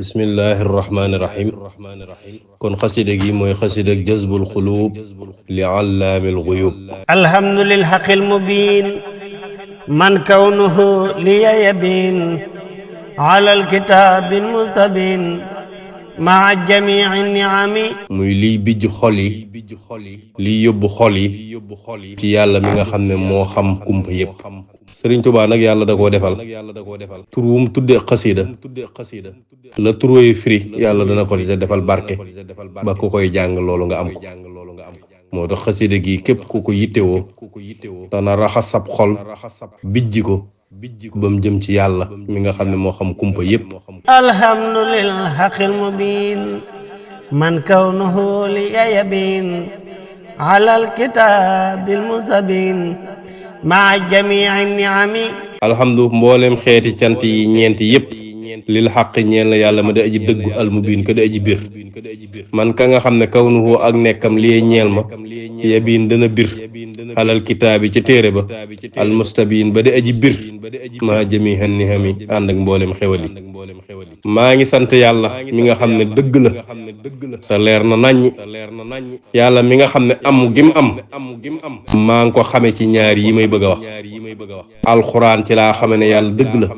bismillahi irrahmani irrahim kon xasida gi mooy xasida jazbul xuluub li allaamil guyuub. alhamdu lil haqqil mubiin man kawnuhu liya yabiin alal kitaabil mustabiin maa jamii'i ni'ami. muy liy bijj xol yi liy yóbbu xol yi ci yàlla mi nga xam ne moo xam kumpa yépp. Sëriñ Tuubaa nag yàlla da koo defal tur wu mu tudde xasida la tur yi firi yàlla dana ko defal barke ba ku koy jàng loolu nga am ko. moo tax xasida gi képp ku ko yittewoo dana raxas sab xol bijji ko ba mu jëm ci yàlla mi nga xam ne moo xam kumpa yépp. alhamdu lil haqqil mubiin man kawnuhu li yabiin alal kitaabil mustabiin maa jamii'i ni'ami. alhamdu mboolem xeeti cant yi ñeenti yépp lil xaq ñeel na yàlla ma di aji dëggu almubiin ka di aji bir man ka nga xam ne kawnuhu ak nekkam lii ñeel ma yabiin dana bir alal kitaabi ci téere ba almustabiin ba di aji bir maa jamiihan nihami ànd ak mboolem xewal yi. maa ngi sant yàlla mi nga xam ne dëgg la sa leer na naññ yàlla mi nga xam ne am gim am maa ngi ko xame ci ñaar yi may bëgg a wax. alxuraan ci laa xame ne yàlla dëgg la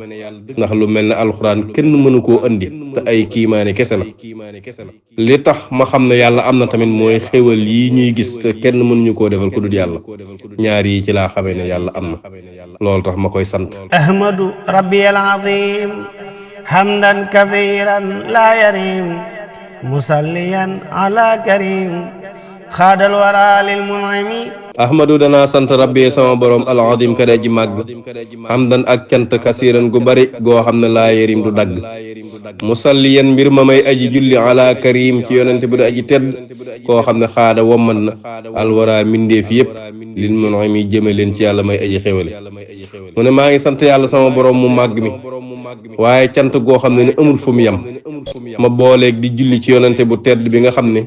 ndax lu mel ne alxuraan kenn mënu koo andi te ay kiimaane kese la. li tax ma xam ne yàlla am na tamit mooy xéwal yi ñuy gis te kenn mënuñu koo defal ku dul yàlla. ñaar yi ci laa xame ne yàlla am na loolu tax ma koy sant. ahmadu rabbiyal azim hamdan kathiran la yarim musalliyan ala karim xaadal wara lil mun'imi. ahmadu danaa sant rabbi sama borom al azim ka ji màgg hamdan ak cant kasiran gu bari goo xam ne laa yarim du dagg musalliyan mbir ma may aji julli ala karim ci yonente bu di aji tedd koo xam ne xaada womman na alwara mindeef yépp lil mun'imi jëme leen ci yàlla may aji xewale. mu ne maa ngi sant yàlla sama borom mu màgg mi waaye cant goo xam ne amul fu mu yem ma booleeg di julli ci yonente bu tedd bi nga xam ne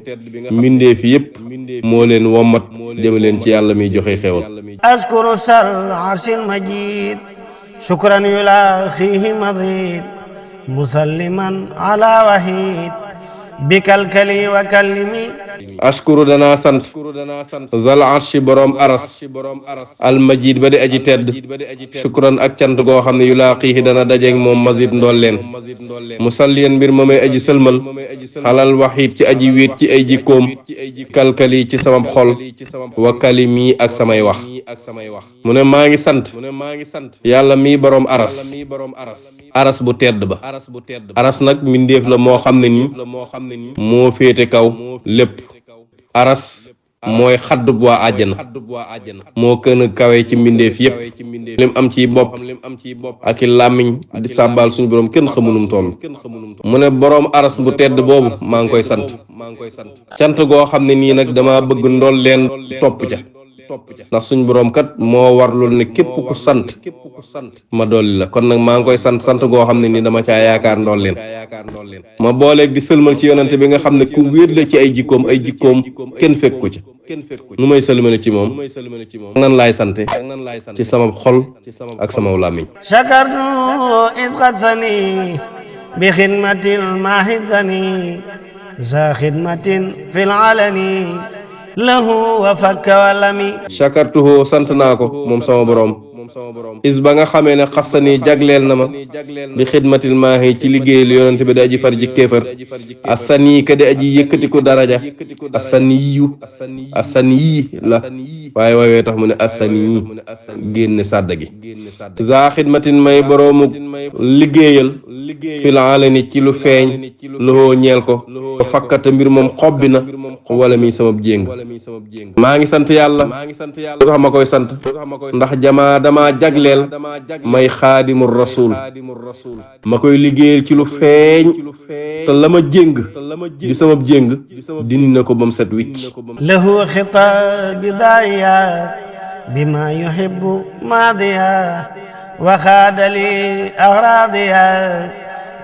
mindeef yépp moo leen wommat jëme leen ci yàlla miy joxe xewal. askuru sal arsil majid shukran yulaaxihi madid musalliman ala wahid bikalkali wa kallimi. askuru danaa sant zal arshi borom aras almajid ba di aji tedd shukran ak cant goo xam ne yu laaqiihi dana dajeeg moom mazid ndolleen musalliyan mbir ma may aji sëlmal xalal waxiid ci aji wéet ci ay jikkoom kalkali ci sama xol wa kalimi ak samay wax. mu ne maa ngi sant yàlla mii borom aras bu tedd ba. aras nag mbindeef la moo xam ne nii moo féete kaw lépp. aras mooy xaddub waa àjjana moo gën a kawe ci mbindeef yépp lim am ci bopp ak i làmmiñ di sàbbaal suñu borom kenn xamunum toll. mu ne boroom aras bu tedd boobu maa ngi koy sant cant goo xam ne nii nag dama bëgg ndol leen topp ca ndax suñu borom kat moo warlul ne képp ku sant ma dolli la kon nag maa ngi koy sant goo xam ne nii dama caa yaakaar ndol leen ma booleeg di sëlmal ci yonente bi nga xam ne ku wéet la ci ay jikkoom kenn fekk ko ci. nu may sëlmale ci moom nan laay sante ci sama xol ak sama làmmiñ. shakartu id qadsani bi xidmatil mahidani za xidmatin fil alani lahu wa fakka walami. shakartuhu sant naa ko moom sama borom is ba nga xamee ne xasani jagleel na ma bi xidmatil maahi ci liggéeyal yonente bi di aji far ji kéefar asani ka di aji yëkkatiku daraja asani la waaye waawee tax mu ne asani génne sàdda gi za xidmatin may boroomu liggéeyal fil alani ci lu feeñ loxoo ñeel ko fakkata mbir moom xobbi na wala mi sama jéng. maa ngi sant yàlla lu tax ma koy sant ndax dama jagleel may xaadimul rasul ma koy liggéeyal ci lu feeñ te la ma jéng di sama jéng dindi na ko ba mu set wicc. lahu xitaabi daaya bima yuhibbu maadiya wa xaadali awraadiya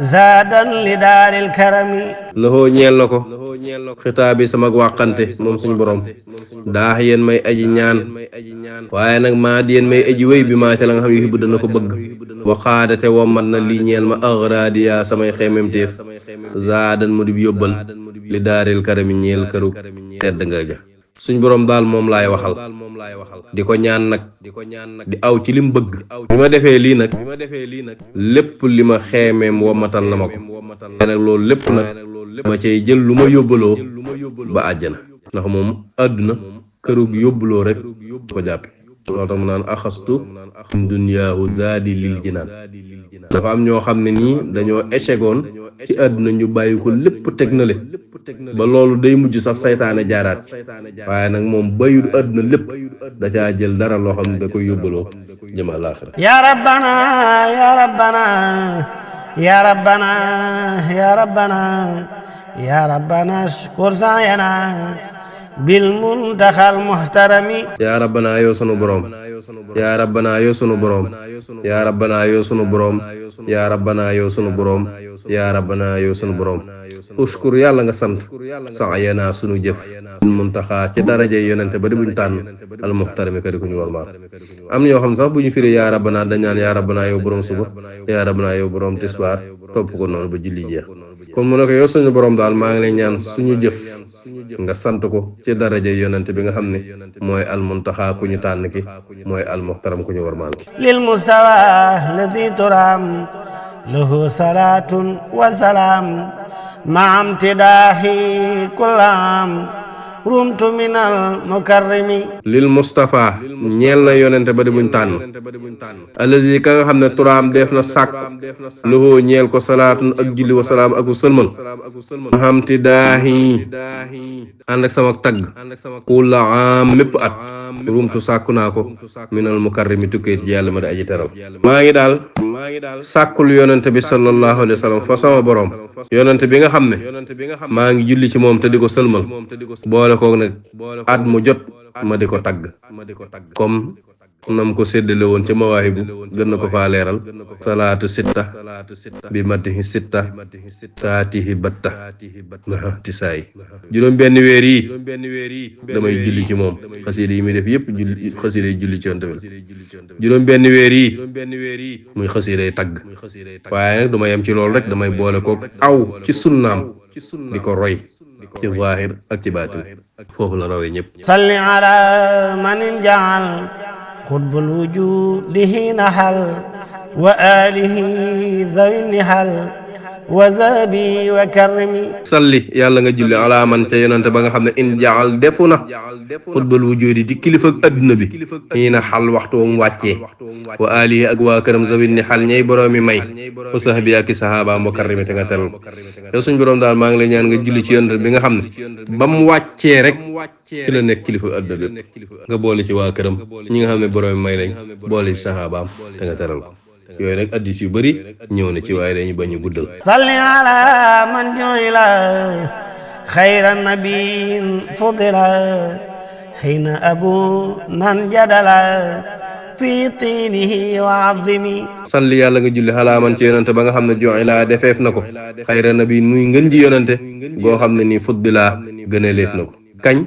zaadan li daaril karami. loxoo ñeel na ko xitaabi sama wàqante moom suñu borom daax yéen may aji ñaan waaye nag maa di yéen may aji wéy bi maa ca la nga xam yuhibbu dana ko bëgg waxaadate wommat na lii ñeel ma agradiya samay xeememteef zaadan mu di yóbbal li daaril karami ñeel këru tedd nga ja suñ borom daal moom laay waxal di ko ñaan nag di aw ci lim bëgg bi ma defee lii nag lépp li ma xeemeem wommatal na ma ko nag loolu lépp nag ma cay jël lu ma yóbbaloo ba àjjana ndax moom àdduna kërug yóbbuloo rek ko jàppe loolu tax mu naan axastu min dunyaahu zaadi lil jinaan dafa am ñoo xam ne nii dañoo échegoon ci àdduna ñu bàyyi ko lépp teg na le ba loolu day mujj sax saytaane jaaraat waaye nag moom bayul àdduna lépp da caa jël dara loo xam ne da koy yóbbaloo jëm àllaaxira ya rabbana ya rabbana ya rabbana ya rabbana ya rabbana shkur sayana bil muntaxal muhtarami yaa rabbana yow sunu borom yaa rabbana yow sunu borom yaa rabbana yow sunu borom yaa rabbana yow sunu borom yaa rabbana yow sunu borom ushkur yàlla nga sant saayana sunu jëf bil muntaxa ci daraje yonente ba di buñ tànn al muhtarami ka di ko ñu warmaal am ñoo xam sax bu ñu firi yaa rabbana dañ naan yaa rabbana yow borom suba yaa rabbana yow borom tisbaar topp ko noonu ba julli jeex kon mu ne ko yow suñu borom daal maa ngi lay ñaan suñu jëf nga sant ko ci daraja yonent bi nga xam ne mooy al muntaxa ku ñu tànn ki mooy al muhtaram ku ñu warmaal ki lil mustawa alladi turam lahu salatun wa salam ma amtidahi kullam rumtu minal mukarrimi lil mustafa ñeel na yonente ba di buñ tànn alazi ka nga xam ne turaam def na sàkk loxoo ñeel ko salaatun ak julli wa salaam aku sëlmal xamti daahi ànd ak sama tagg kulla am mépp at rumtu sàkku naa ko minal mukarrimi tukkee ci yàlla ma di aji teral maa ngi daal sàkkul yonente bi sallallahu alayhi wa sallam fa sama borom yonente bi nga xam ne maa ngi julli ci moom te di ko sëlmal boole koog nag at mu jot ma di ko tagg comme nam ko séddale woon ca mawaahibu gën na ko faa leeral salaatu sitta bi matihi sitta taatihi batta tisaay juróom benn weer yi damay julli ci moom xasida yi muy def yépp julli xasida yi julli ci yonent bi juróom benn weer yi muy xasida yi tagg waaye nag duma yem ci loolu rek damay boole ko aw ci sunnaam di ko roy ci zaahir ak ci baatin foofu la rawee ñëpp salli ala man jaal xutbul wujudi hiina hal wa alihi zawin nihal wa zabi wa karrimi salli yàlla nga julli ala man ca yonante ba nga xam ne in jaal defu na xutbal wujudi di kilifa ak adduna bi hiina xal waxtu wam wàccee wa alihi ak waa këram zawin nihal ñay boroomi may wa sahbi ak i sahabaam wa karrimi te nga teral ko yow suñ boroom daal maa ngi lay ñaan nga julli ci yonante bi nga xam ne ba mu wàccee rek ci la nekk kilifa adduna bi nga boole ci waa këram ñi nga xam ne boroomi may lañ boole ci sahabaam te nga teral ko yooyu nag addis yu bëri ñëw na ci waaye dañu bañ a guddal salli ala man ju'ila xayra nabiyin fudila xina abu nan jadala fi tiinihi wa azimi salli yàlla nga julli xalaa man ci yonante ba nga xam ne ju'ila defeef na ko xayra nabiyin muy ngën ji yonante goo xam ne nii fudila gënaleef na ko kañ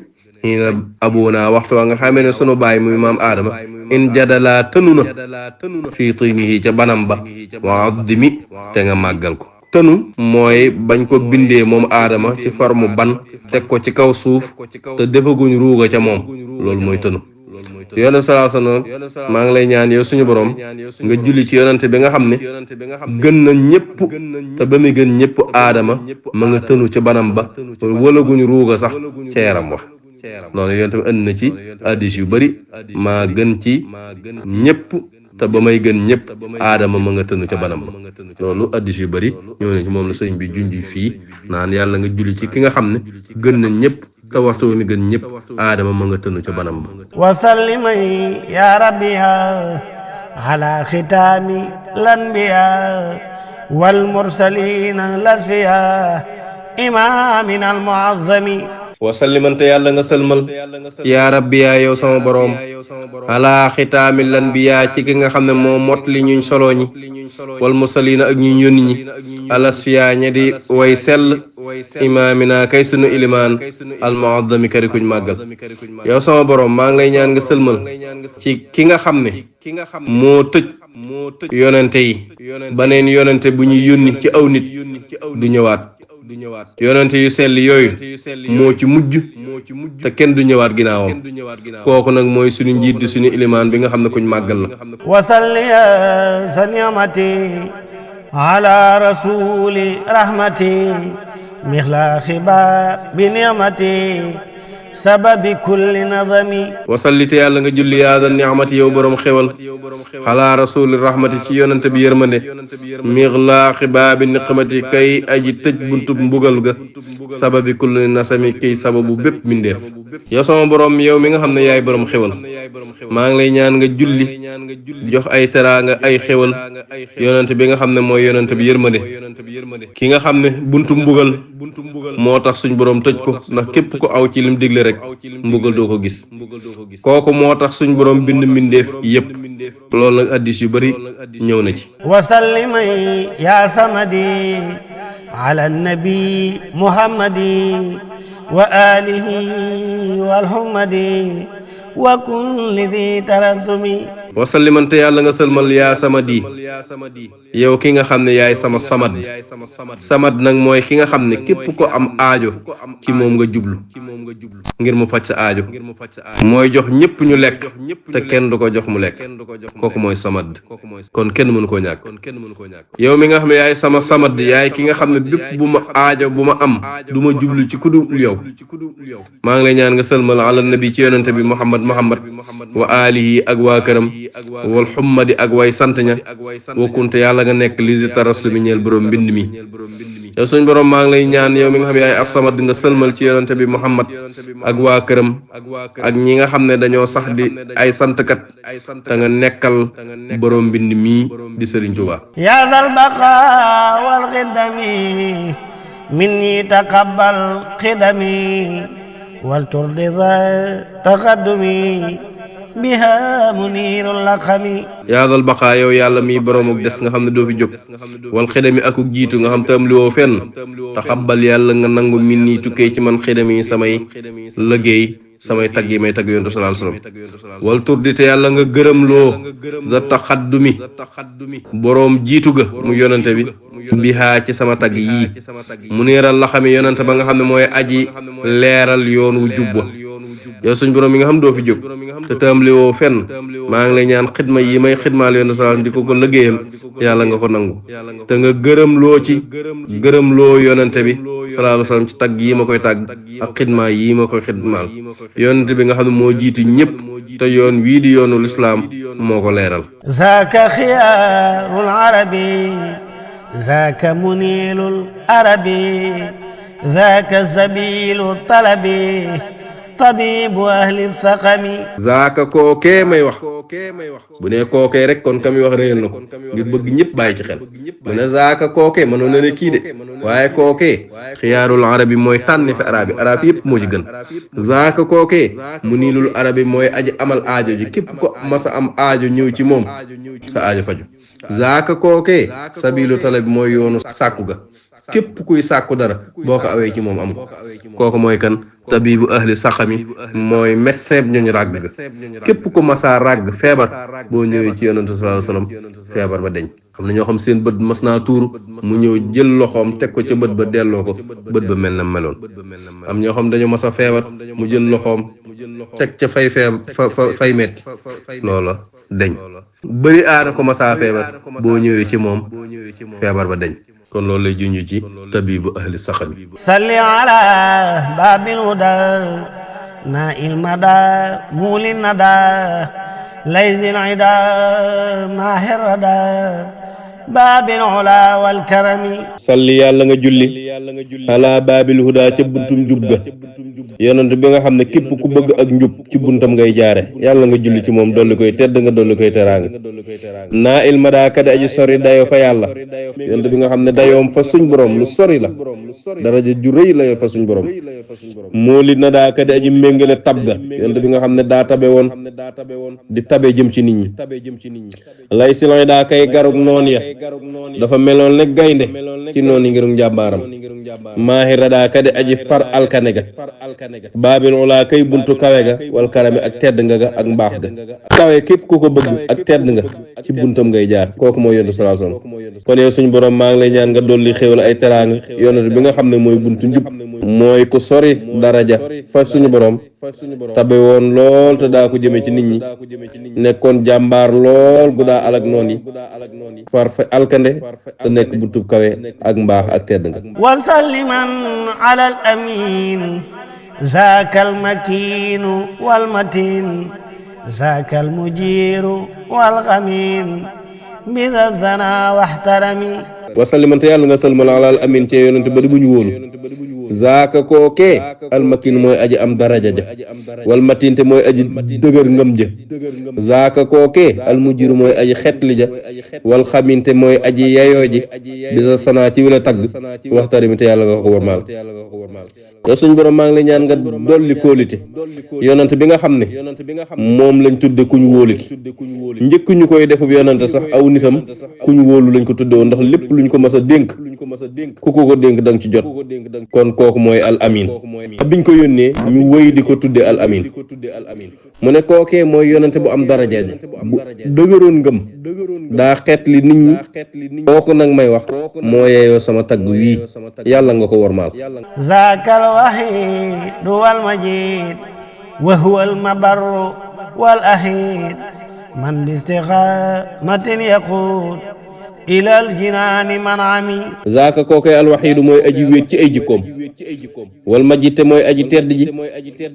xina abu naa waxtu wa nga xamee ne sunu baay muy maam aadama in jadala tënu na fii tiinihi ca banam ba wa addimi te nga màggal ko tënu mooy bañ ko bindee moom aadama ci forme ban teg ko ci kaw suuf te defaguñ ruuga ca moom loolu mooy tënu yonent sallallahu alayhi wasallam maa ngi lay ñaan yow suñu borom nga julli ci yonante bi nga xam ne gën na ñëpp te ba muy gën ñëpp aadama ma nga tënu ca banam ba walaguñ ruuga sax ca yaram wax loolu yonent bi indi na ci hadis yu bari maa gën ci ñëpp te ba may gën ñëpp aadama ma nga tënu ca banam ba loolu hadis yu bari ñëw na ci moom la sëñ bi junj fii naan yàlla nga julli ci ki nga xam ne gën na ñëpp te waxtu mi gën ñëpp aadama ma nga tënu ca banam ba wa sallimay ya rabbiya ala xitaami lanbiya wal mursalina lasfiya imamina al muazzami wasallimante yàlla nga sëlmal yaa rabbi yaa yow sama boroom ala xitaamil anbiyaa ci ki nga xam ne moo mot li ñuñ solo ñi wal mursaliina ak ñu yónni ñi alasfiya ña di way sell imaamina kay sunu ilimaan almuazzami kari kuñ màggal yow sama borom maa ngi lay ñaan nga sëlmal ci ki nga xam ne moo tëj yonente yi baneen yonente bu ñuy yónni ci aw nit du ñëwaat yonente yu sell yooyu moo ci mujj te kenn du ñëwaat ginnaawam kooku nag mooy suñu njiit di suñu ilimaan bi nga xam ne kuñ màggal la wasalliya sa ni'mati ala rasuli rahmati mixlaaxi ba bi ni'mati sababi kulli nadami wasallite yàlla nga julli yaada ni'mati yow borom xewal ala rasuli rahmati ci yonente bi yërmande mixlaaxi ba bi niqmati kay aji tëj buntub mbugal ga sababi kulli nasami kay sababu bépp mindeef yow sama borom yow mi nga xam ne yaay borom xewal maa ngi lay ñaan nga julli jox ay teraanga ay xewal yonente bi nga xam ne mooy yonente bi yërmande ki nga xam ne buntu mbugal moo tax suñ borom tëj ko ndax képp ko aw ci lim digle rek mbugal doo ko gis kooku moo tax suñ borom bind mbindeef yépp loolu nag addis yu bari ñëw na ci wasallimay ya samadi ala nabi muhammadi wa alihi walhumadi wa kulli di tarathumi wasallimante yàlla nga sëlmal yaa samadi yow ki nga xam ne yaay sama samad nag mooy ki nga xam ne képp ko am aajo ci moom nga jublu ngir mu faj sa aajo mooy jox ñépp ñu lekk te kenn du ko jox mu lekk kooku mooy samad kon kenn mënu koo ñàkk yow mi nga xam ne yaay sama samad yaay ki nga xam ne bépp bu ma aajo bu ma am du ma jublu ci kudul yow maa ngi lay ñaan nga sëlmal ala nabi ci yonente bi muhammad wa alihi ak waa këram wal xummadi ak way sant ña wakkunte yàlla nga nekk lisi tarassumi ñeel borom mbind mi yow suñ borom maa ngi lay ñaan yow mi nga xam ne yaay as-samad nga sëlmal ci yonente bi muhammad ak waa këram ak ñi nga xam ne dañoo sax di ay santkat te nga nekkal borom mbind mi di Sëriñ Tuubaa ya zal baqa wal xidami minni taqabbal xidami wal turdi za taqaddumi biha munirul laqami yaadal baqaa yow yàlla mi boroomuk des nga xam ne doo fi jóg wal xidami akuk jiitu nga xam tam liwoo fenn taxabbal yàlla nga nangu min nii tukkee ci man xidami samay liggéey samay tagg yi may tagg yonent sallallahu alayhi wasallam wal turdite yàlla nga gërëm loo za taxaddumi boroom jiitu ga mu yonente bi bihaa ci sama tagg yii muniral laxami yonente ba nga xam ne mooy aji leeral yoon wu jubba yow suñ borom mi nga xam doo fi jóg te tàmbali woo fenn maa ngi lay ñaan xidma yi may xidmaal yoon sallallahu di ko liggéeyal yàlla nga ko nangu te nga gërëm loo yonente bi sallallahu alayhi wasallam ci tagg yi ma koy tàgg ak xidma yi ma koy xidmaal yonente bi nga xam ne moo jiitu ñëpp te yoon wii di yoonu lislaam moo ko leeral zaaka xiyaarul arabi zaaka munilul arabi zaaka sabilu talabi tabibu ahli saqami zaaka kookee may wax bu ne kookee rek kon kam wax réyal na ko ngir bëgg ñëpp bàyyi ci xel mu ne zaaka kookee mënoon na ne kii de waaye kookee xiyaarul arabi mooy tànni fi arab yëpp moo ci gën zaaka kookee mu niilul arabi mooy aji amal aajo ji képp ko masa am aajo ñëw ci moom sa aajo faju zaaka kookee sabilu talabi mooy yoonu sàkku ga képp kuy sàkku dara boo ko awee ci moom am ko kooku mooy kan tabibu ahli saqami mooy médecin bi ñooñu ràgg ga képp ku masaa ràgg feebar boo ñëwee ci yonent sallallahu alayhi wasallam feebar ba deñ am na ñoo xam seen bët mas naa tuuru mu ñëw jël loxoom teg ko ca bët ba delloo ko bët ba mel na meloon am ñoo xam dañu mas a feebar mu jël loxoom teg ca fay metti loola deñ bëri aana ko masaa feebar boo ñëwee ci moom feebar ba deñ kon loolu lay junj ci tabibu ahli saqami salli ala babil huda na ilmada mulin nada layzil ida mahirada babil ula wal karami salli yàlla nga julli ala babil huda ca buntum jub ga yonent bi nga xam ne képp ku bëgg ak njub ci buntam ngay jaare yàlla nga julli ci moom dolli koy tedd nga dolli koy teraanga naa il madaaka di aji sori dayo fa yàlla yonent bi nga xam ne dayoom fa suñ borom lu sori la daraja ju rëy la yor fa suñ borom moo li na daaka di aji méngale tab ga yonent bi nga xam ne daa tabe woon di tabe jëm ci nit ñi lay si lay daa kay garug noon ya dafa meloon ne gaynde ci noonu ngirum njàmbaaram maahira daa ka di aji far alkane ga baabil ulaa kay buntu kawe ga wal karame ak tedd nga ga ak mbaax ga kawe képp ku ko bëgg ak tedd nga ci buntam ngay jaar kooku mooy yonent sallallahu alayhi wasallam kon yow suñu borom maa ngi lay ñaan nga dolli xéwal ay teraanga yonent bi nga xam ne mooy buntu njub mooy ku sori daraja fa suñu borom tabe woon lool te daa ko jëme ci nit ñi nekkoon jàmbaar lool gu daa alak noon yi far fa alkande te nekk buntub kawe ak mbaax ak tedd nga wasalliman ala al amin zaaka al makiinu wal matin zaaka al mujiiru wal xamin bida zana waxtarami wasalliman te yàlla nga salmal ala al amin ci yonente ba di bu ñu wóolu zaaka kookee almakin mooy aji am daraja ja wal matinte mooy aji dëgër ngëm ja zaaka kookee almujiru mooy aji xetli ja wal xaminte mooy aji yayoo ji bisa sanaa ci wila tagg waxtarimi te yàlla nga ko warmaal yow suñ borom maa ngi lay ñaan nga dolli kóolite yonent bi nga xam ne moom lañ tudde kuñ wóolu ki njëkk ñu koy defub yonent sax aw nitam kuñ wóolu lañ ko tudde woon ndax lépp luñ ko mas a dénk ku ko dénk danga ci jot kon kooku mooy al amin biñ ko yónnee ñu wëy di ko tudde al amin mu ne kookee mooy yonent bu am daraja bu dëgëroon ngëm daa xeet li nit ñi kooku nag may wax moo yeeyoo sama tagg wii yàlla nga ko warmaal zaakal wahiid wal majiid wa huwa al mabarru wal ahiid man bi istiqaamatin yaquud ilal jinaani man ami zaaka kookee alwaxiidu mooy aji wéet ci ay jikkoom wal majid te mooy aji tedd ji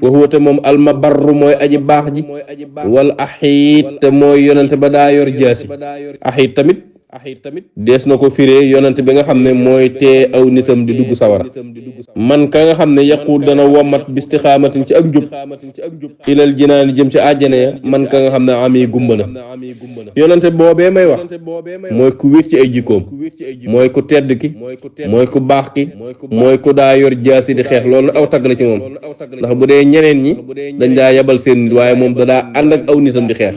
wa huwa te moom almabarru mooy aji baax ji wal axiid te mooy yonente ba daa yor jaasi axiid tamit dees na ko firee yonent bi nga xam ne mooy tee aw nitam di dugg sawara man ka nga xam ne yaquud dana womat bistixaamatin ci ak njub ilal jinaani jëm ci àjjana ya man ka nga xam ne ami gumba na yonent boobee may wax mooy ku wér ci ay jikkoom mooy ku tedd ki mooy ku baax ki mooy ku daa yor jaasi di xeex loolu aw tagg la ci moom ndax bu dee ñeneen ñi dañ daa yabal seen nit waaye moom da daa ànd ak aw nitam di xeex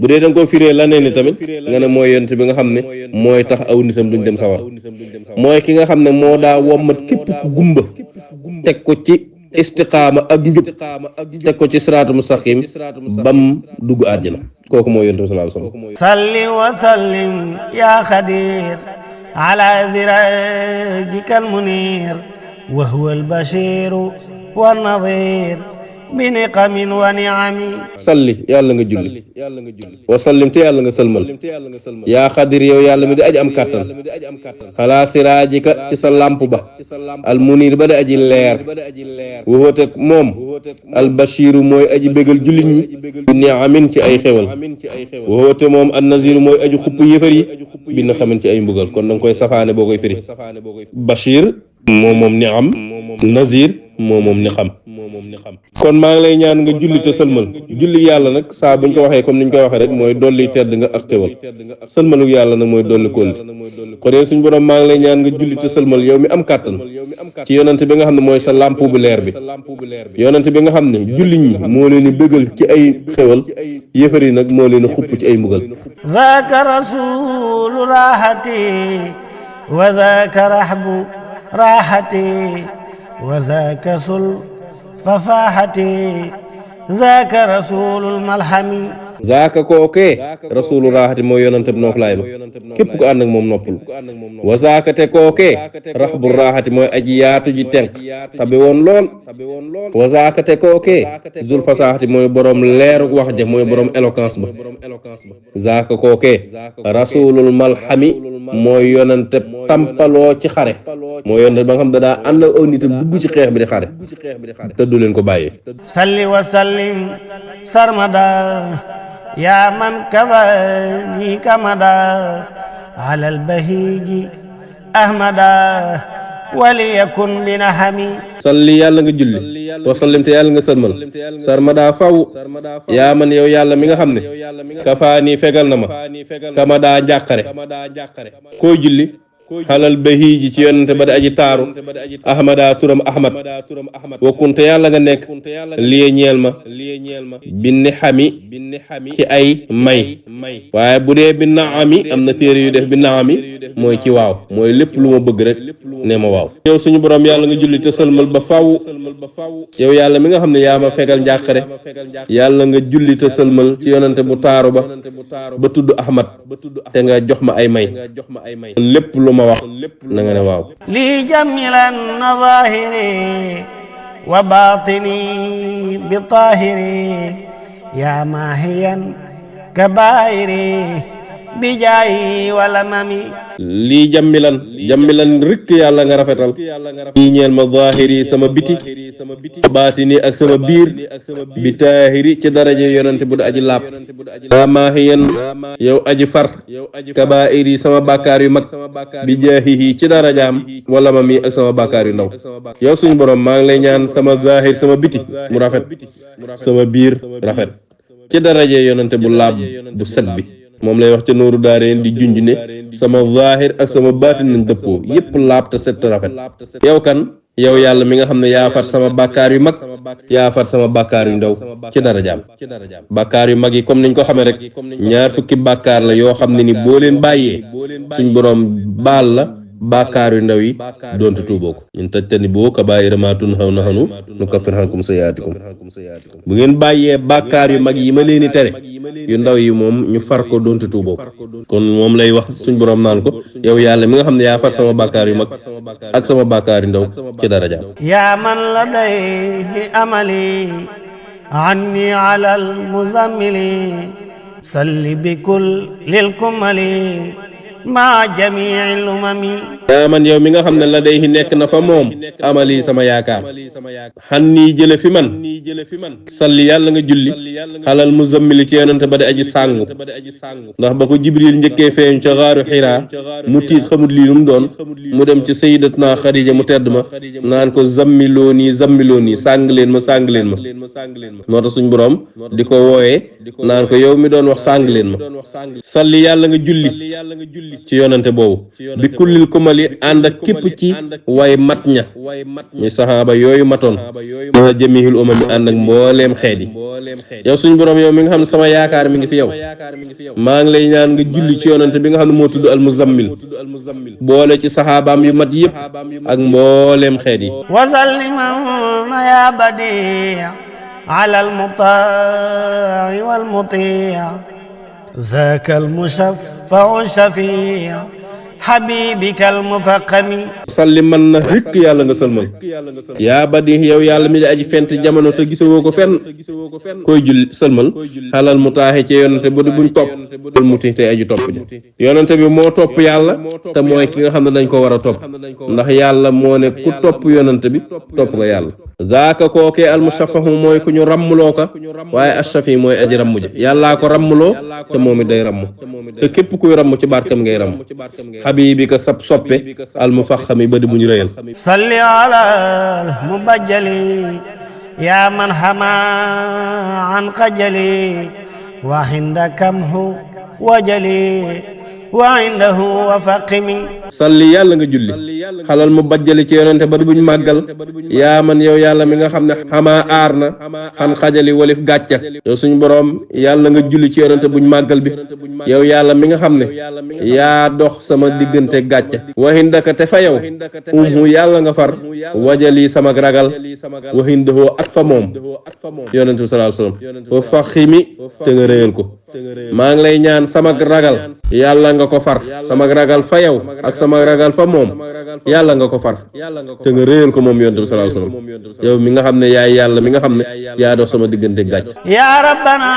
bu dee da nga ko firee laneen ni tamit nga ne mooy yonent bi nga xam ne mooy tax aw nitam duñ dem sawar mooy ki nga xam ne moo daa wommat képp ku gumba teg ko ci istiqaama ak njub teg ko ci siraatu mustaqim bam dugg àjjana kooku mooy yonent bi sallallahu alayhi wasallam salli wa sallim ya xadir ala dirajikal munir wa huwa al bashiru wan nadir bi niqamin wa ni'ami salli yàlla nga julli wa sallim te yàlla nga sëlmal yaa xadir yow yàlla mi di aji am kàttan xalaa siraajika ci sa lamp ba al munir ba di aji leer waxoote moom al bashiru mooy aji bégal jullit ñi bi ni'amin ci ay xewal waxoote moom an naziru mooy aji xupp yëfar yi bi niqamin ci ay mbugal kon danga koy safaane boo koy firi bashir moom ni'am nazir moom ni xam kon maa ngi lay ñaan nga julli te sëlmal julli yàlla nag saa buñ ko waxee comme niñ koy waxee rek mooy dolli tedd nga ak xewal sëlmalu yàlla nag mooy dolli kóolite kon yow suñu borom maa ngi lay ñaan nga julli te sëlmal yow mi am kàttan ci yonent bi nga xam ne mooy sa lamp bu leer bi yonent bi nga xam ne julli ñi moo leen di bëggal ci ay xewal yëfar yi nag moo leen di xupp ci ay mbugal zaaka rasulu rahati wa zaaka rahbu rahati wa zaaka sul fafaahati zaaka rasulul malhami zaaka kookee rasulu raxati mooy yonante bi nooflaay ba képp ku ànd ak moom noppalu wa zaaka te kookee raxbu raxati mooy aji yaatu ji tenk tabe woon lool wa zaaka te kookee zul fasaaxati mooy borom leeru wax ja mooy borom éloquence ba zaaka kookee rasulul malhami mooy yonante tampaloo ci xare mooy yonante ba nga xam da daa ànd ak aw nitam dugg ci xeex bi di xare te du leen ko bàyyee salli wa sallim sarmada yaa man kafani kamada alal bahiji ahmada waliyakun binahami salli yàlla nga julli wasallim te yàlla nga sëlmal sarmada faw yaa man yow yàlla mi nga xam ne kafaani fegal na ma kama daa njàqare koy julli xalal bahiji ci yonente ba di aji taaru ahmada turam ahmad wakkunte yàlla nga nekk liye ñeel ma binni xami ci ay may waaye bu dee bi naami am na téere yu def bi naami mooy ci waaw mooy lépp lu ma bëgg rek ne ma waaw yow suñu borom yàlla nga julli te sëlmal ba faw yow yàlla mi nga xam ne yaa ma fegal njàqare yàlla nga julli te sëlmal ci yonente bu taaru ba tudd ahmad te nga jox ma ay may lépp lu ma wax na nga ne waaw li jamilan zahiri wa batini bi tahiri ya mahiyan kabairi bi jaayi wala mami lii jammilan rikk yàlla nga rafetal lii ñeel ma zahiri sama biti baatini ak sama biir bi taahiri ci daraje yonante bu da aji laab yaa maahiyan yow aji far kabaa'iri sama bàkkaar yu mag bi jaahihi ci darajaam wala ma mi ak sama bàkkaar yu ndaw yow suñu borom maa ngi lay ñaan sama zahir sama biti mu rafet sama biir rafet ci daraje yonante bu laab bu set bi moom lay wax ca nooru daareen di junj ne sama zahir ak sama baatin nañ dëppoo yépp laab te set rafet yow kan yow yàlla mi nga xam ne yaa far sama bàkkaar yu mag yaa far sama bàkkaar yu ndaw ci darajaam bàkkaar yu mag yi comme niñ ko xamee rek ñaar fukki bàkkaar la yoo xam ne ni boo leen bàyyee suñ boroom baal la bàkkaar yu ndaw yi doonte tuuboo ko in tajtanibuu kabaa'ira maa tunhawna anhu nukaffir ankum sayyi'aatikum bu ngeen bàyyee bàkkaar yu mag yi ma leen di tere yu ndaw yi moom ñu far ko doonte tuuboo ko kon moom lay wax suñ boroom naan ko yow yàlla mi nga xam ne yaa far sama bàkkaar yu mag ak sama bàkkaar yu ndaw ci daraja yaa man ladayhi amali anni ala al muzammili salli bi kullil kumali ma jami'il umami yaa man yow mi nga xam ne la day nekk na fa moom amali sama yaakaar xan nii jële fi man salli yàlla nga julli xalal muzammili ci yonante ba di aji sàngu ndax ba ko jibril njëkkee feeñ ca xaaru xiraa mu tiit xamut lii lu mu doon mu dem ci sayyidatuna xadija mu tedd ma naan ko zammiloo nii sàng leen ma moo tax suñ boroom di ko wooyee naan ko yow mi doon wax sàng leen ma salli yàlla nga julli ci yonante boobu bi kullil kumali ànd ak képp ci way mat ña ñi saxaaba yooyu matoon ma jamihil umami ànd ak mbooleem xeet yi yow suñu borom yow mi nga xam ne sama yaakaar mi ngi fi yow maa ngi lay ñaan nga julli ci yonante bi nga xam ne moo tudd al muzammil boole ci saxaabaam yu mat yëpp ak mbooleem xeet yi wasalliman ya badi ala al mutai wal muti ذاك المشفع الشفيع حبيبك المفخم salli man na rikk yàlla nga sëlmal yaa badi yow yàlla mi di aji fent jamono te gisawoo ko fenn koy julli sëlmal xalal mu taaxe ci yonante bu di buñ topp bul muti te aji topp ji yonante bi moo topp yàlla te mooy ki nga xam ne dañ ko war a topp ndax yàlla moo ne ku topp yonante bi topp nga yàlla zaaka kookee almushafahu mooy ku ñu rammuloo ka waaye ashafi mooy aji ramm ji yàllaa ko rammuloo te moom it day ramm te képp kuy ramm ci barkam ngay ramm xabibika sab soppe almufaxami ba di bu ñu rëyal salli ala mubajjali ya man hama an xajali wa hinda kamhu wajali wa indahu wa faqimi salli yàlla nga julli xalal mu bajjali ci yonente ba di buñ màggal yaa man yow yàlla mi nga xam ne xamaa aar na xan xajali walif gàcca yow suñu boroom yàlla nga julli ci yonente buñ màggal bi yow yàlla mi nga xam ne yaa dox sama diggante gàcca waxindaka te fa yow yàlla nga far wajali sama ragal waxindahoo ak fa moom yonente bi sallallahu alayhi wasallam wa faximi te nga réyal ko maa ngi lay ñaan sama ragal yàlla nga ko far sama ragal fa yow ak sama ragal fa moom yàlla nga ko far te nga réyal ko moom yonent bi sallallahu alayhi wasallam yow mi nga xam ne yaay yàlla mi nga xam ne yaa dox sama diggante gàcc ya rabbana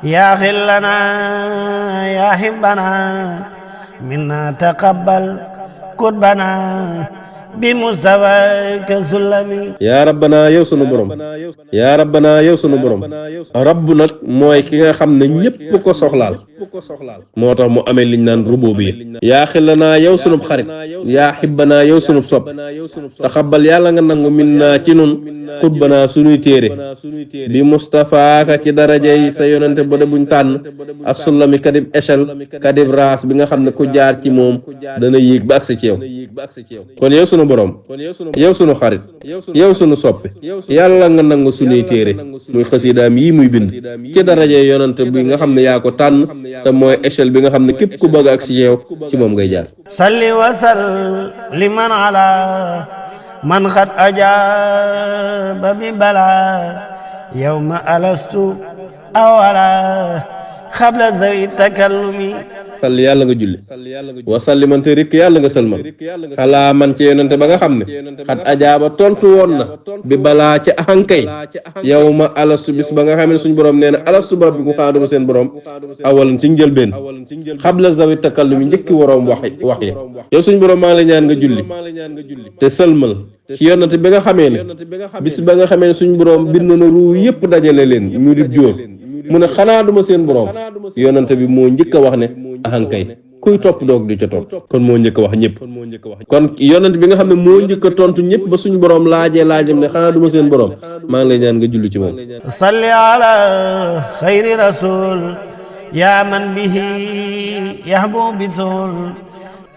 ya xillana ya hibbana minna taqabbal kutbana بمستواك سلمي yaa rabbana yow sunu borom yaa rabbana yow sunu borom rabb nag mooy ki nga xam ne ñépp ko soxlaal moo tax mu amee liñ naan rububiyya yaa xillanaa yow sunub xarit yaa xibbanaa yow sunub sopp taxabbal yàlla nga nangu min naa ci nun xutbanaa sunuy téere bi mustafaaka ci darajey sa yonente ba de buñ tànn assullami kadib échelle kadib raas bi nga xam ne ku jaar ci moom dana yéeg ba agsi ci yow kon yow sunu borom yow sunu xarit yow sunu soppi yàlla nga nangu sunuy téere muy xasidaam yi muy bind ci darajey yonente bi nga xam ne yaa ko tànn te mooy échelle bi nga xam ne képp ku bëgg ak si yow ci moom ngay jaar salli wa salliman ala man xat ajaaba bi bala yawma alastu awala xabla zawi takallumi salli yàlla nga julli wa sallimante rikk yàlla nga sëlmal xalaa man ci yonente ba nga xam ne xat ajaaba tontu woon na bi balaa ci ahankay yow ma alastu bis ba nga xam ne suñu borom nee na alastu ba bi ku xaaduma seen borom awalan ci njëlbeen xabla zawi takallumi njëkki waroom wax ya yow suñu borom maa ngi lay ñaan nga julli te sëlmal ci yonente bi nga xamee ne bis ba nga xamee ne suñu borom bind na ruu yépp dajale leen mu di jóor mu ne xanaa duma seen borom yonente bi moo njëkk a wax ne ahankay kuy topp doog di ca topp kon moo njëkk a wax ñëpp kon yonent bi nga xam ne moo njëkk a tontu ñëpp ba suñu borom laajam ne xanaa duma seen borom maa ngi lay ñaan nga julli ci moom salli ala xayri rasul yaa man bihi yahbu bisul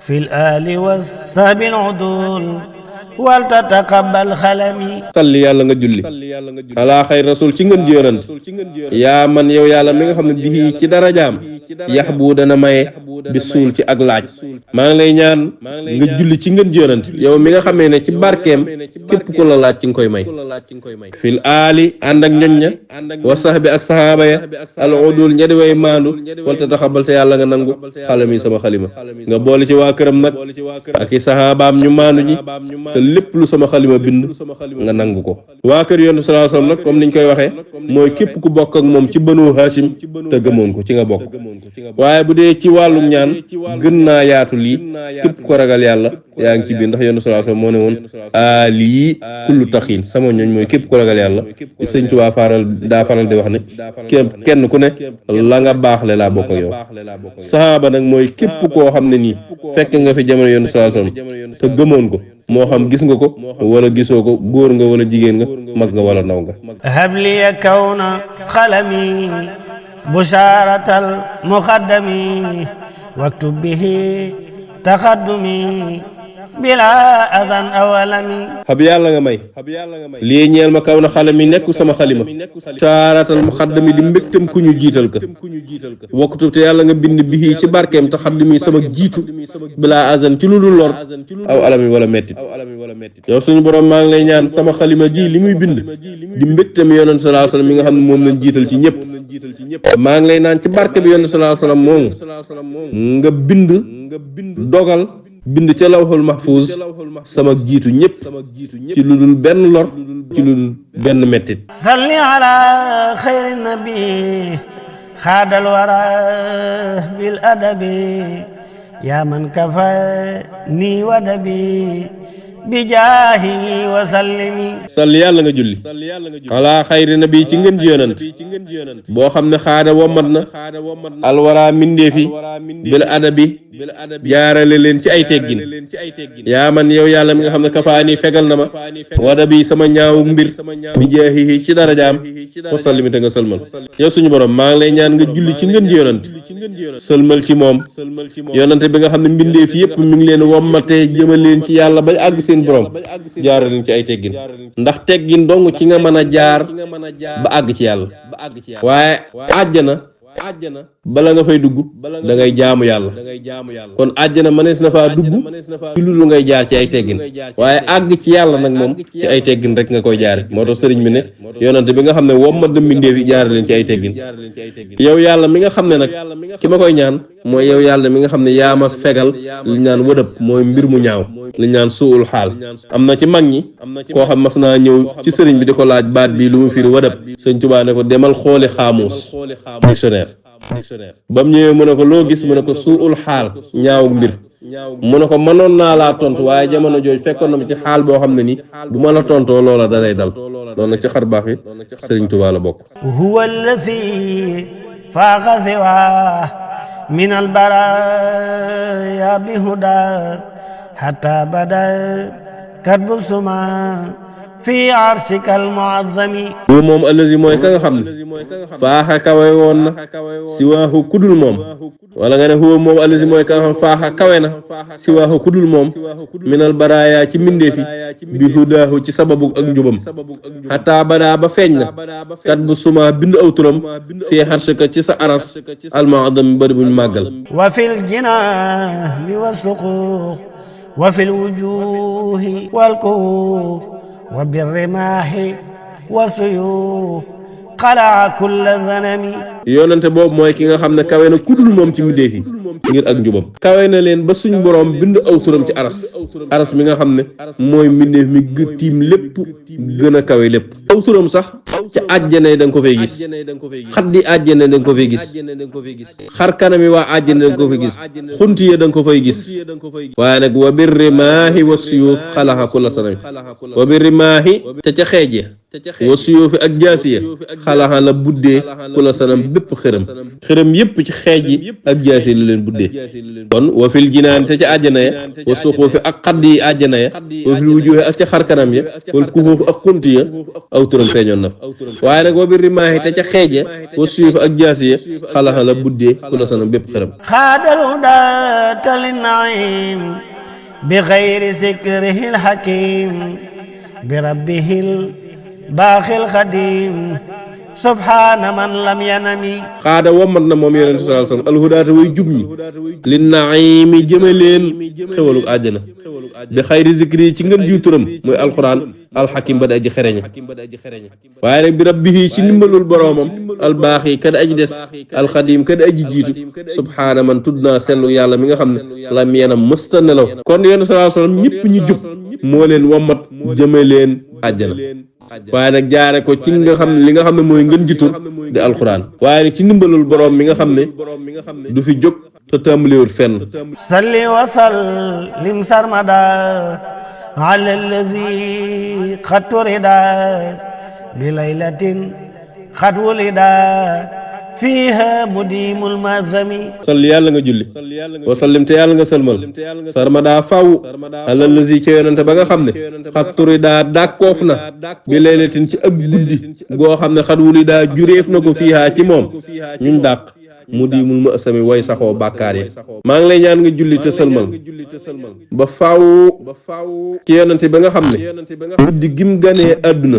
fil ali was sabil udul wal tataqabbal xalami salli yàlla nga julli ala xayri rasul ci ngën ji yonent yaa man yow yàlla mi nga xam ne bihi ci darajaam yax bu dana maye bi suul ci ak laaj maa ngi lay ñaan nga julli ci ngën ji yonent yow mi nga xamee ne ci barkeem képp ku la laaj ci nga koy may fil aali ànd ak ñoñ ña wa sahbi ak sahaaba ya al udul ña di way maandu wal tataxabal te yàlla nga nangu xalami sama xalima nga boole ci waa këram nag ak i sahabaam ñu maandu ñi te lépp lu sama xalima bind nga nangu ko waa kër yonent sallallahu alayhi wasallam nag comme niñ koy waxee mooy képp ku bokk ak moom ci banu hashim te gëmoon ko ci nga bokk waaye bu dee ci wàllum ñaan gën naa yaatu lii képp ko ragal yàlla yaa ngi ci biir ndax yonent sallallahu alayhi wasallam moo ne woon lii kullu taxiin sama ñooñ mooy képp ko ragal yàlla di sëñ Tuubaa daa faral di wax ne kenn ku ne la nga baaxle laa bokk ak yow sahaaba nag mooy képp koo xam ne nii fekk nga fi jamono yonent sallallahu alayhi wasallam te gëmoon ko moo xam gis nga ko wala gisoo ko góor nga wala jigéen nga mag nga wala ndaw nga habliya kawna qalami busharatal muqaddami waktub bihi taqaddumi bila adan awalami xab yàlla nga may lii ñeel ma kaw na xale mi nekku sama xalima saaratal mu xaddami di mbégtam ku ñu jiital ka wakkutub te yàlla nga bind bii ci barkeem te xaddami sama jiitu bila adan ci lu dul lor aw alami wala mettit yow suñu borom maa ngi lay ñaan sama xalima ji li muy bind di mbégtam yonent sallallahu alayhi wasallam mi nga xam ne moom lañ jiital ci ñëpp maa ngi lay naan ci barke bi yonent sallallahu alayhi wasallam moomu nga bind dogal bind ca lawhul mahfuz sama jiitu ñëpp ci lu dul benn lor ci lu dul benn mettit salli ala xayri nabi xaadal wara bil adabi yaa man kafa ni wadabi bi jaahi wa sallimi salli yàlla nga julli ala xayri nabi ci ngeen ji yonent boo xam ne xaada wommat na alwara mindeefi bil adabi jaarale leen ci ay teggin yaa man yow yàlla mi nga xam ne kafaani fegal na ma wada bi sama ñaawu mbir bi jaahi ci darajaam wa sallimi te nga sëlmal yow suñu borom maa ngi lay ñaan nga julli ci ngeen ji yonent sëlmal ci moom yonent bi nga xam ne mbindeefi yépp mi ngi leen wommatee jëmal leen ci yàlla bañ àgg seen borom jaarale leen ci ay teggin ndax teggin dong ci nga mën a jaar ba àgg ci yàlla waaye àjjana bala nga fay dugg da ngay jaamu yàlla kon àjjana mënees na faa dugg ci lu ngay jaar ci ay teggin waaye àgg ci yàlla nag moom ci ay teggin rek nga koy jaare moo tax sëriñ bi ne yonante bi nga xam ne wommat na mbindeef yi jaare leen ci ay teggin yow yàlla mi nga xam ne nag ki ma koy ñaan mooy yow yàlla mi nga xam ne yaa ma fegal li ñaan wëdëb mooy mbir mu ñaaw li ñaan suul xaal am na ci mag ñi koo xam mas naa ñëw ci sëriñ bi di ko laaj baat bi lu mu firi wëdëb sëñ Tuubaa ne ko demal xooli xaamuus dictionnaire ba mu ñëwee mu ne ko loo gis mu ne ko suul xaal ñaaw mbir mu ne ko mënoon naa laa tontu waaye jamono jooju fekkoon na ma ci xaal boo xam ne ni bu ma la tontoo loola da lay dal loolu nag ci xar baax yi Sëriñ Tuubaa la bokk. huwa alladi faaqa siwaa min albaraya bihuda hatta bada katbu suma fi arsika almuazzami. huwa moom allazi mooy ka nga xam ne faaxa kawe woon na siwaahu kudul moom wala nga ne huwa moom allazi mooy ka nga xam faaxa kawe na siwaahu kudul moom minal baraaya ci mbindeefi bi hudaahu ci sababu ak njubam xataa badaa ba feeñ na kat bu suma bind aw turam fii xarsika ci sa aras almuazzami bari buñ màggal. wa fil jinaani wa suquuf wa fil wujuuhi wal kuuf wa birrimaahi wa suyuuf xalaa kulla zanami. yoonante boobu mooy ki nga xam ne kawe na kudul moom ci mbindeef yi ngir ak njubam kawe na leen ba suñ boroom bind aw turam ci aras mi nga xam ne mooy mbindeef mi tiim lépp gën a kawe lépp aw turam sax ci àjjana da nga ko fay gis xaddi àjjana da nga ko fay gis xar kanami waa àjjana da nga ko fay gis xunti ya da nga ko fay gis waaye nag wa birrimaahi wa suyuuf xalaqa kulla sanami wa birrimaahi te ca xeeje wa suyuufi ak jaasiya xalaqa la buddee kulla sanam bépp xërëm yépp ci xeej yi ak jaasi la leen buddee kon wa fil jinaan te ca àjjana ya wa suquufi ak xadd yi àjjana ya wa fil wujuuhi ak ca xarkanam ya wal kuhuuf ak xunti ya aw turam feeñoon na waaye nag wa birrimaahi te ca xeej ya wa suyuufi ak jaasi ya xalaqa la buddee kulla sanam bépp xërëm. xaadal hudaata linnaim bi xayri zikrihil hakim bi rabbihil baaxil xadim subhaana man lam yanami. xaada wommat na moom yonente sallallahu alayhi wasallam alhudaata way jub ñi li naimi jëme leen xewaluk àjjana bi xayri zikri ci ngën ji turam mooy alquran alxakim ba da aji xereñe waaye nag bi rabbihi ci ndimbalul boroomam albaaxi kada aji des alxadim kada aji jiitu subhaana man tudd naa sellu yàlla mi nga xam ne lam yanam mësta nelaw kon yonente sallallahu alayhi wasallam ñëpp ñu jub moo leen wommat jëme leen àjjana waaye nag jaare ko ci nga xam ne li nga xam ne mooy ngën ji tur di alxuraan waaye nag ci ndimbalul boroom mi nga xam ne du fi jóg te tàmbaliwul fenn. salli wa sallim sarmada ala alladi qad turida bi laylatin qad wulida fiiha mudimul mazami. salli yàlla nga julli wa sallim te yàlla nga sëlmal sarmada faw ala alladi ca yonante ba nga xam ne qad turida dàkkoof na bi laylatin ci ab guddi goo xam ne qad wulida jureef na ko fiiha ci moom ñun dàq mu diimul ma asami way saxoo bàkkaar yi maa ngi lay ñaan nga julli te sëlmal ba faaw ci yonante ba nga xam ne guddi gim ganee àdduna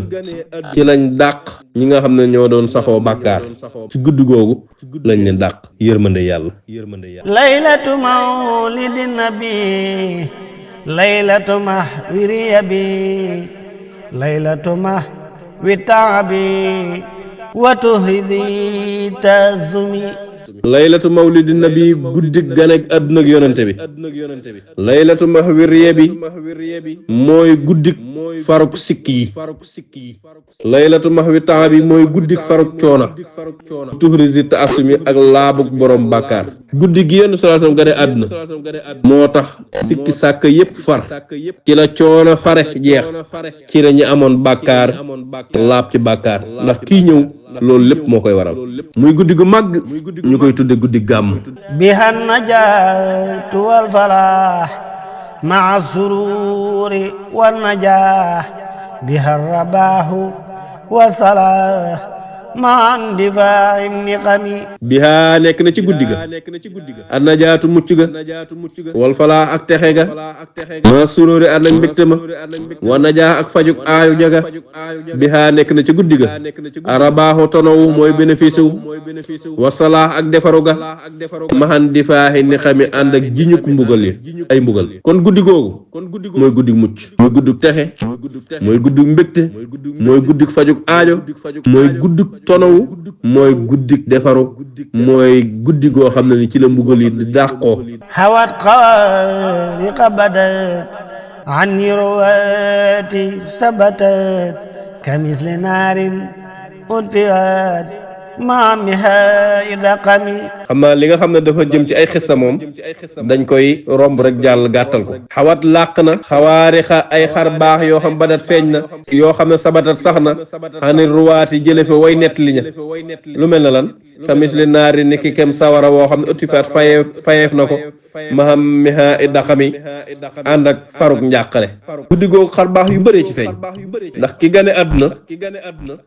ci lañ dàq ñi nga xam ne ñoo doon saxoo bàkkaar ci guddi googu lañ leen dàq yërmande yàlla. laylatu mawlidi nabi laylatu mahwiriya bi laylatu mahwi taabi wa tuhridi tazumi. laylatu mawlidi nabi guddik ganek àdduna ak yonante bi laylatu mahwiriya bi mooy guddik faruk sikk yi laylatu mahwi temps bi mooy guddik faruk coona tuhrisi ta asumi ak laabuk borom bàkkaar guddi gi yenn sallallahu alayhi wasallam gane àdduna moo tax sikki sàkk yépp far ci la coono fare jeex ci la ñi amoon bàkkaar laab ci bàkkaar ndax kii ñëw loolu lépp moo koy waral muy guddi gu màgg ñu koy tudde guddi gàmm. biha najaatu wal falaax maa sururi wan najaax biha rabaaxu wa salaax maa ndifaa'i niqami. biha nekk na ci guddi ga an najaatu mucc ga wal falaax ak texe ga maa sururi ànd ak mbégte ma wa najaax ak fajuk aayu jaga biha nekk na ci guddi ga arabaaxu tonowu mooy bénéfice wu wa salaax ak defaru ga maa ndifaa'i niqami ànd ak jiñuk mbugal yi ay mbugal kon guddi googu mooy guddi mucc mooy guddi texe mooy guddi mbégte mooy guddi fajuk aajo mooy guddi tonowu mooy guddik defaru mooy guddi goo xam ne ni ci la mbugal yi di dàqoo. hawat xaariqa badat an nirwati sabatat kamisli naarin utfiat ma miha idaqami. xam naa li nga xam ne dafa jëm ci ay xissa moom dañ koy romb rek jàll gàttal ko. xawat làq na xawaarixa ay xar baax yoo xam badat feeñ na yoo xam ne sabatat sax na xani ruwaati jële fa way nett li ña lu mel na lan ka misli naari ni ki kem sawara woo xam ne ëttifaat fayeef na ko maham miha idaqami ànd ak faruk njàqare. guddi googu xar baax yu bëree ci feeñ ndax ki gane àdduna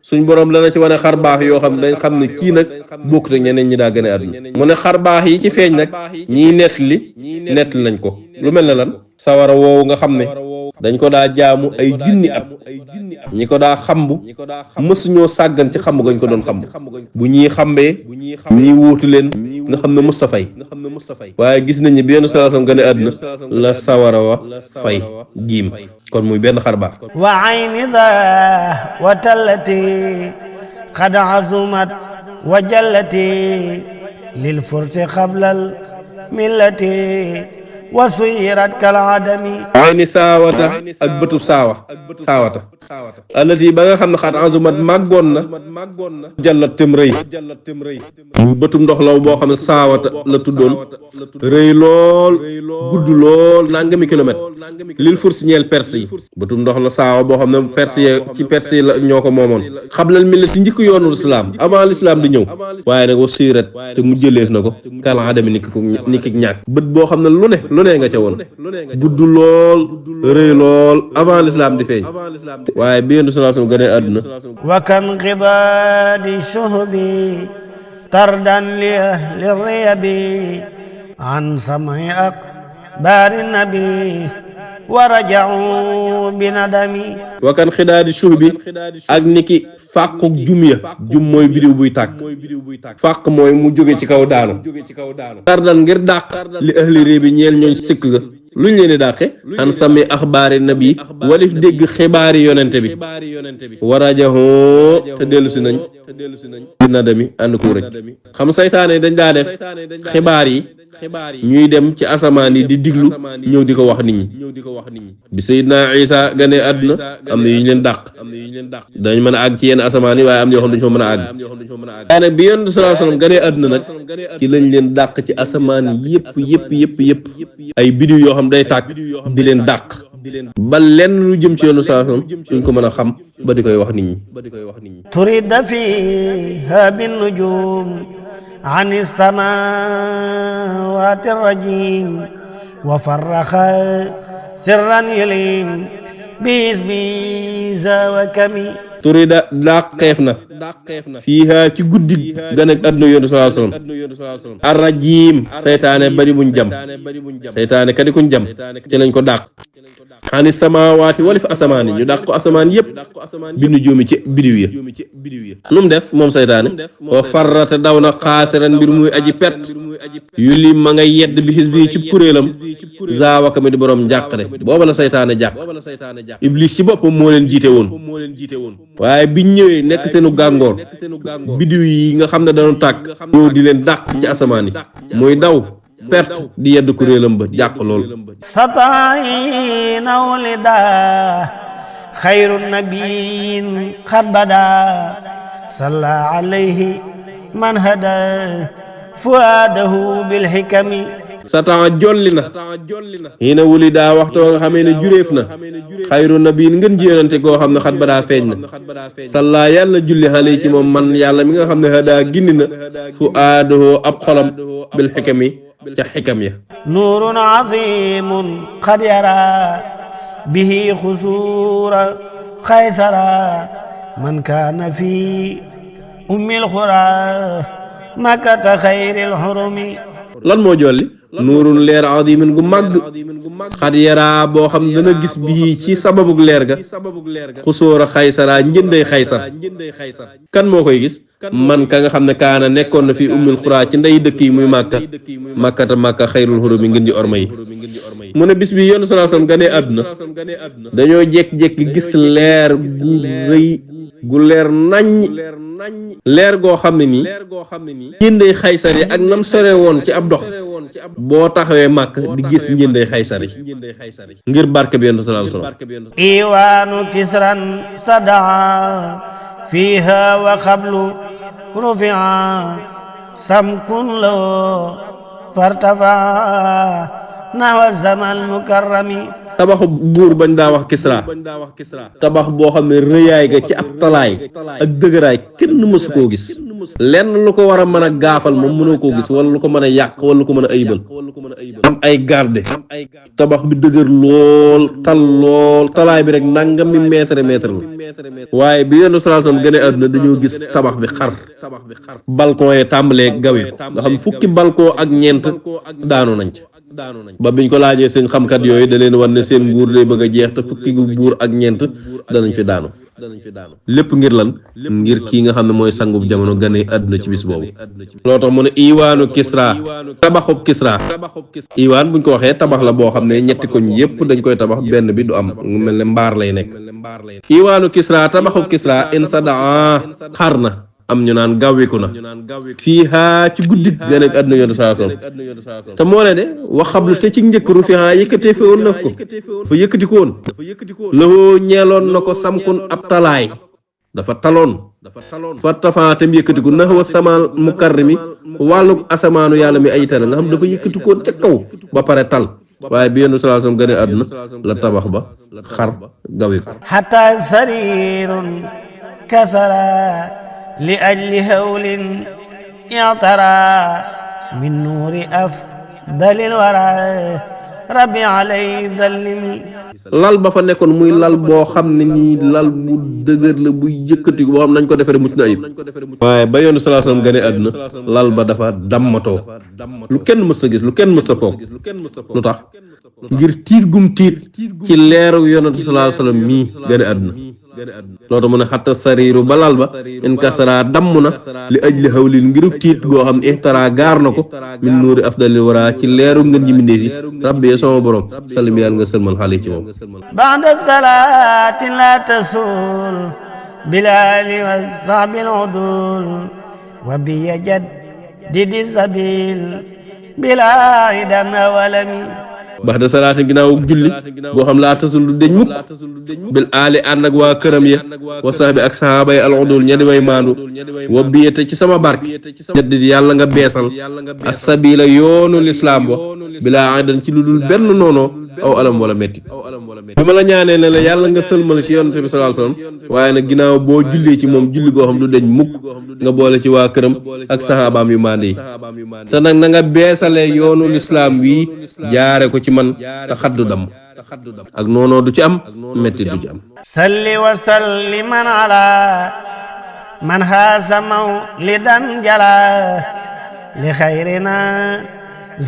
suñ boroom dana ci wane xar baax yoo xam ne dañ xam ne kii nag bokkut ak ñeneen ñi daa gane àdduna mu ne xar baax yi ci feeñ nag ñiy nett nañ ko lu mel ne lan sawara woowu nga xam ne dañ ko daa jaamu ay junni at ñi ko daa xambu mësuñoo sàggan ci xambu gañ ko doon xambu bu ñuy xambee ñii wuutu leen nga xam ne mustafay waaye gis nañ ni benn salaasam gane àdduna la sawara wa fay giim kon muy benn xar baax. wa ayni dha wa tallati qad azumat wa jallati lil furti qablal millati wa suyirat kal adami. ayni saawata ak bëtu saawata alati ba nga xam ne xaat azumat màggoon na jallat tem rëy muy bëtum ndox law boo xam ne saawata la tuddoon rëy lool gudd lool nangami kilomètre lil fursi ñeel perse yi bëtum ndox la saawa boo xam ne perse yi la ñoo ko moomoon xablal millati njëkk yoonu lislaam avant lislaam di ñëw waaye nag wa suyirat te mu jëleef na ko kal adami ni ki ñàkk bët boo xam ne lu ne nga ca woon gudd lool rëy lool avant l'islam di feeñ waaye bi Yonent sallallahu alayhi wasallam gane àdduna wa kan qidaadi shuhbi tardan li ahli riyabi an sam'i akhbari nabi wa raja'u bi nadami. wa kan xidaadi shuhbi ak niki fàquk jum mooy biriw buy tàkk fàq mooy mu jóge ci kaw daanu tardan ngir dàq li ahli réew bi ñeel ñooñ sikk ga luñ leen di dàqe an sami axbaari nabi walif dégg xibaari yonente bi warajaxoo te dellu si nañ dina demi ànd ko rëj xam saytaane dañ daa def xibaar yi ñuy dem ci asamaan yi di diglu ñëw di ko wax nit ñi bi Seydina Isa gane àdduna am na yu ñu leen dàq dañ mën a àgg ci yenn asamaan yi waaye am na yoo xam ne duñu fa mën a àgg waaye nag bi Yonent sallallahu alayhi wasallam gane àdduna nag ci lañ leen dàq ci asamaan yëpp ay bidiw yoo xam day tàkk di leen dàq ba lenn lu jëm ci Yonent sallallahu alayhi wasallam suñ ko mën a xam ba di koy wax nit ñi turida fiha bin nujum an as-samawati ar-rajim wa farraxa sirran yulim bisbi zawa kami. turida dàqeef na fiiha ci guddi gane àdduna Yonent sallallahu alayhi wasallam ar-rajim seytaane bari buñ jam seytaane kadi kuñ jam ci lañ ko dàq xani samawaati walif asamaan yi ñu dàq ko asamaan yëpp bindu jóomi ci bidiw ya nu mu def moom seytaane wa farrata daw na xaasiran mbir muy aji perte yu lim ma ngay yedd bi xis bi ci kuréelam zaawaka mi di borom njàqare booba la seytaane jàq iblis ci boppam moo leen jiite woon waaye biñ ñëwee nekk seenu gàngoor bidiw yi nga xam ne dañu tàkk ñëw di leen dàq ci asamaan yi muy daw perte di yedd kuréelam ba jàq lool sata'ina wulida xayru nabiyin xad bada salla alayhi man hada fuadahu bil hikami. satan jolli na xiina wuli daa waxtoo nga xamee ne juréef na xayru nabiyin ngeen ji yonante goo xam ne xat ba daa feeñ na salla yàlla julli xale ci moom man yàlla mi nga xam ne daa gindi na fu aadoo ab xolam bil xikami ca xikam ya. nuurun azimun qad yara bihi xusuura xaysara man kaana fi ummil xura makata xayril xurumi. lan moo jolli nuurun leer azimin gu màgg xad yaraa boo xam ne dana gis bii ci sababug leer ga xusóora xaysara njënday xaysar kan moo koy gis man ka nga xam ne kaana nekkoon na fi ummil xuraa ci ndey dëkk yi muy màkka xayrul xurumi ngeen di orma yi mu ne bis bi Yonent sallallahu alayhi wasallam ganee àdduna dañoo jekki-jekki gis leer gu rëy gu leer naññ leer goo xam ne nii njëndee xaysar yi ak nam sore woon ci ab dox boo taxawee màkk di gis njëndee xaysar yi ngir barke bi Yonent sallallahu alayhi wasallam. iwaanu kisran sadaa fiha wa qablu رفع سمك له فارتفع نحو السماء المكرم tabaxu buur bañ daa wax Kisra tabax boo xam ne rëyaay ga ci ab talaay ak dëgëraay kenn mësu koo gis lenn lu ko war a mën a gaafal moom mënoo koo gis wala lu ko mën a yàq wala lu ko mën a ayibal am ay garde tabax bi dëgër lool talaay bi rek nangami mètre la waaye bi yenn salaasam gën a àdduna dañoo gis tabax bi xar balcon yi tàmbalee gawi ko nga xam fukki balcon ak ñeent daanu nañ ci ba biñ ko laajee seen xamkat yooyu da leen wan ne seen nguur day bëgg a jeex te fukki buur ak ñeent danañ fi daanu lépp ngir lan ngir kii nga xam ne mooy sangub jamono gane àdduna ci bis boobu loo tax mu ne iwaanu Kisra tabaxub Kisra iwaan buñ ko waxee tabax la boo xam ne ñetti koñ yépp dañ koy tabax benn bi du am mu mel ne mbaar lay nekk iwaanu Kisra tabaxub Kisra insadaa xar na am ñu naan gàwwiku na fii haa ci guddik gane àdduna yoonu saa soom te moo ne de wax xablu te ci njëkk ru fi haa yëkkatee fi woon na ko fa yëkkati ko woon lawoo ñeeloon na ko samkun ab talaay dafa taloon fa tafaatam yëkkati ko nax wa samaal mukarrimi wàllu asamaanu yàlla mi ay tara nga xam dafa yëkkati koon ca kaw ba pare tal waaye bi yenn saa soom gane àdduna la tabax ba xar gàwwiku حتى سرير كثرا لأجل هول اعترى من نور أفضل الورى ربي عليه ذلمي lal ba fa nekkoon muy lal boo xam ne nii lal bu dëgër la bu yëkkati boo xam nañ ko defaree mucc na ayib waaye ba yoonu sallallahu alayhi wasallam gane àdduna lal ba dafa dammatoo lu kenn mës a gis lu kenn mës a foog lu tax ngir tiit gum tiit ci leeru yonent sallallahu alayhi wasallam mii gane àdduna loolu mu ne xatta sariiru ba lal ba inkasara damm na li ajli hawlin ngirub tiit goo xam ne ihtara gaar na ko min nuuri afdalil wara ci leeru ngën ji mbindéef yi rabbi sama borom salim yàlla nga sëlmal xale ci moom بعد الصلاة لا تسول بلال والصعب العدول وبيجد ديد السبيل بلا عدم ولمي baxda salaati ginnaaw julli boo xam laa tasul du deñ mukk bil aali ànd ak waa këram ya wa sahbi ak sahaaba yi al udul ña di way maandu wa biyete ci sama barke ñeddi yàlla nga beesal as-sabila yoonu lislaam wa bilaa adan ci lu dul benn noonoo aw alam wala metti bi ma la ñaanee ne la yàlla nga sëlmal ci yonent bi sallallahu alayhi wasallam waaye nag ginnaaw boo jullee ci moom julli goo xam du deñ mukk nga boole ci waa këram ak saxaabaam yu mande yi te nag na nga beesalee yoonu lislaam wi jaare ko ci man te xaddu dam ak noonoo du ci am metti du ci am salli wa salliman ala man haasa mawlidan jala li xayrina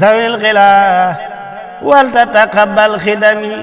zawil xila wal tataqabbal xidami